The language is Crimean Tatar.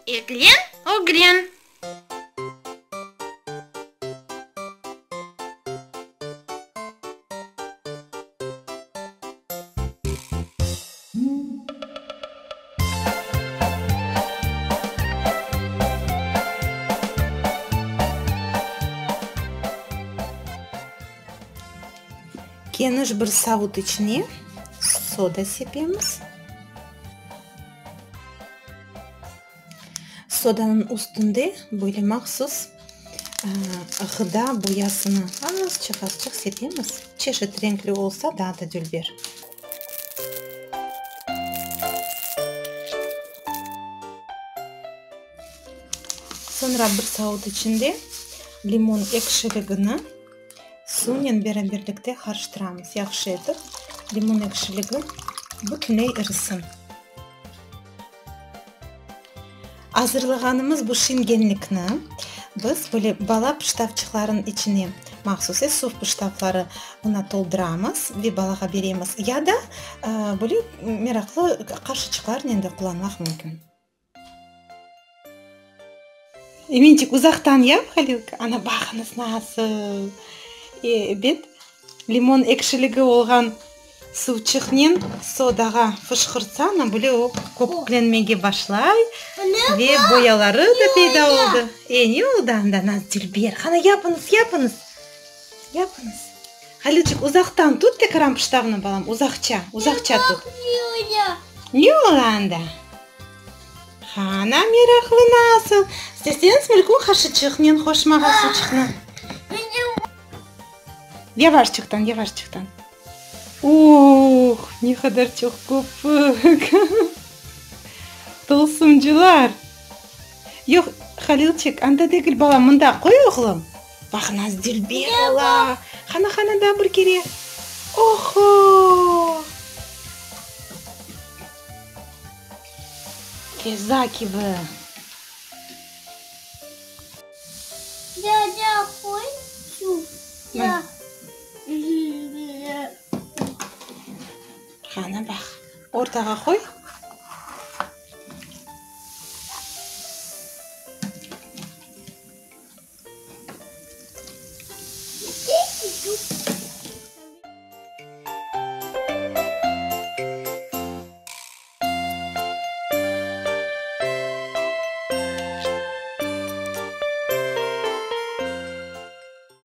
Eglen, ögren. Keniş bir savut içine soda sepemiz. Sodanıñ üstünde böyle mahsus ğıda boyasını azçıq-azçıq sepemiz, çeşit renkli olsa daa da dülber. Soñra bir savut içinde limon ekşiligini suvnen beraberlikte qarıştıramız, yahşı etip limon ekşiligi bütünley irisin. Azırlağanımız bu şingenlikni biz böyle bala pıştavçıqlarınıñ içine, mahsus suv pıştavları, ona tolduramız ve balağa beremiz ya da böyle meraqlı qaşıçıqlarnen de qullanmaq mümkün. Eminçik, uzaqtan yap, Halilka. Ana, baqıñız, nasıl! Ebet, limon ekşiligi olğan suvçıqnen sodağa fışqırtsa, ana, böyle o köpüklenmege başlay ve boyaları da peyda oldı. E, ne oldı anda, naz dülber? Qana, yapıñız, yapıñız! Yapıñız. Halilçik, uzaqtan tut tekrar pıştavnı, balam, uzaqça, uzaqça tut. Ne oldı anda? Qana, meraqlı nasıl? İsteseñiz, mülkün qaşıçıqnen qoşmağa suçıqnı. Yavaşçıqtan, yavaşçıqtan. Oh, ne qadar çoq köpük! Tılsımcılar! Yoq, Halilçik, anda degil, balam, mında qoy, oğlum. Baq, naz dülber ola. Qana, qana, daa bir kere. Oho! Feza kibi. Qana, baq, ortağa qoy.